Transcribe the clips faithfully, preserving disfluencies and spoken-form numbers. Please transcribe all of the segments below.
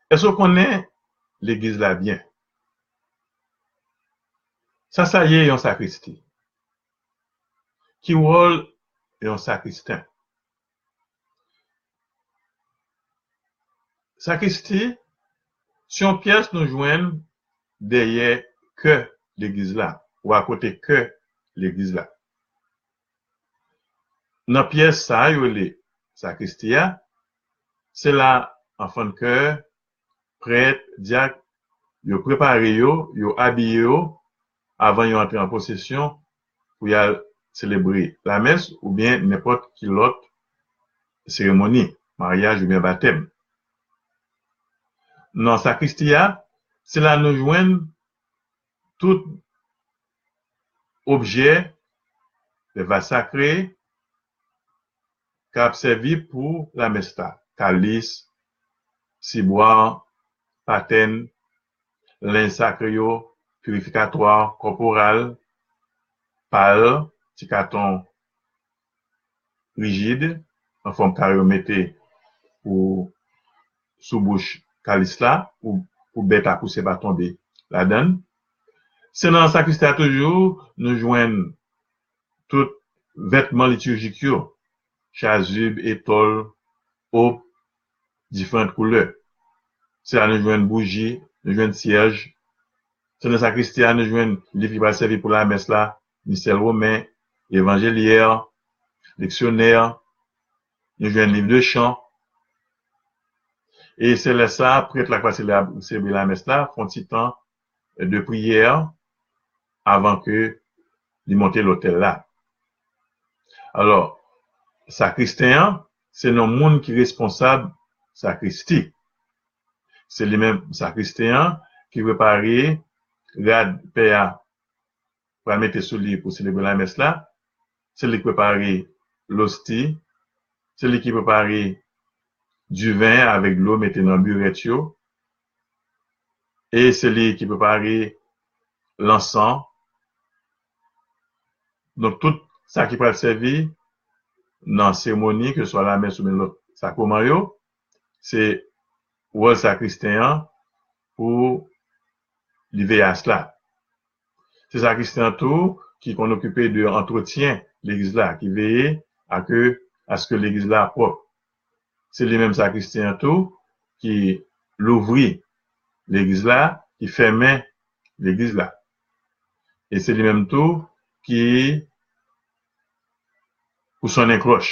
Èske w konnen legliz la byen? Sa sa ye yon sakristi? Ki wòl yon sakristen? Sakristi se yon pyès nou jwenn dèyè kè legliz la, ou akote kè legliz la. Nan pyès sa a yo rele sakristi a, se la anfann kè, prèt, dyak, yo prepare yo, yo abiye yo avan yo antre an pwosesyon pou y al selebre lamès oubyen nenpòt ki lòt seremoni, maryaj oubyen batèm. Nan sakristi a, se la nou jwenn tout objè, lè vas sakre, k ap sèvi pou lamès la, kalis, sibwa, patèn, lenj sakre yo, pirifikatwa, kòporal, pal, ti katon rijid, an fòm kare yo mete pou sou bouch kalis la, pou, pou bèt a pouse pa tonbe ladan l. Se nan sakristi a toujou, nou jwenn tout vètman litirjik yo, chazib, etòl, ob, diferan koulè. Se la nou jwenn bouji, nou jwenn syèj. Se nan sakristi a nou jwenn liv ki pral sèvi pou lamès la, Mistè women, Evanjelyè, Leksyonè, nou jwenn liv de chan. E se lè sa a, prèt la k pral selebre lamès la, fè yon ti tan de priyè avan ke li monte lotèl la. Alò, sakristen an, se non moun ki responsab sakristi. Se li menm sakristen an ki prepare rad pè a pral mete sou li pou selebre lamès la. Se li ki prepare losti. Se li ki prepare diven avèk dlo mete nan birèt yo. E se li ki prepare lansan. Donk, tout sa ki pral sèvi nan seremoni, keseswa lamès oubyen lòt sakreman yo, se wòl sakristen an pou li veye a sela. Se sakristen an tou ki konn okipe de antretyen legliz la, ki veye a ke, aske legliz la pwòp. Se li menm sakristen an tou ki louvri legliz la, ki fèmen legliz la. E se li menm tou ki pou sonnen klòch.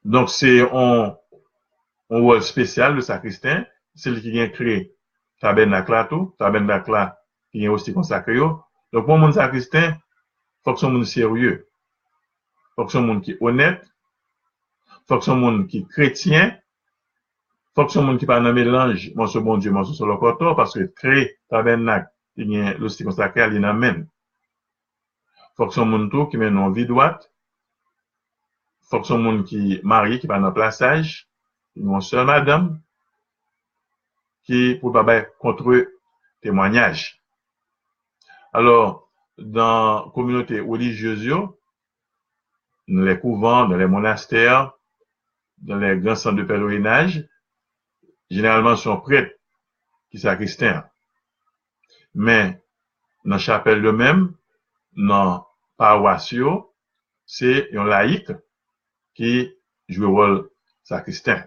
Donk, se yon, yon wòl espesyal de sakristen. Se li ki gen kle tabènak la tou. Tabènak la ki gen osti konsakre yo. Donk, pou yon moun sakristen, fòk se yon moun serye. Fòk se yon moun ki onèt. Fòk se yon moun ki kretyen. Fòk se yon moun ki pa nan melanj mòso Bondye, mòso solòkòtò, paske kle tabènak ki gen losti konsakre a, li nan men l. Fòk se yon moun tou ki mennen yon vi dwat. Fòk se yon moun ki marye, ki pa nan plasaj, ki gen yon sèl madanm, ki pou l pa bay kontre temwayaj. Alò, dan kominote relijyez yo, nan lè kouvan, nan lè monastè, nan lè gran sant de pèlerinaj, jeneralman se yon prèt ki sakristen an. Men, nan chapèl yo menm, nan pawas yo, se yon layik ki jwe wòl sakristen.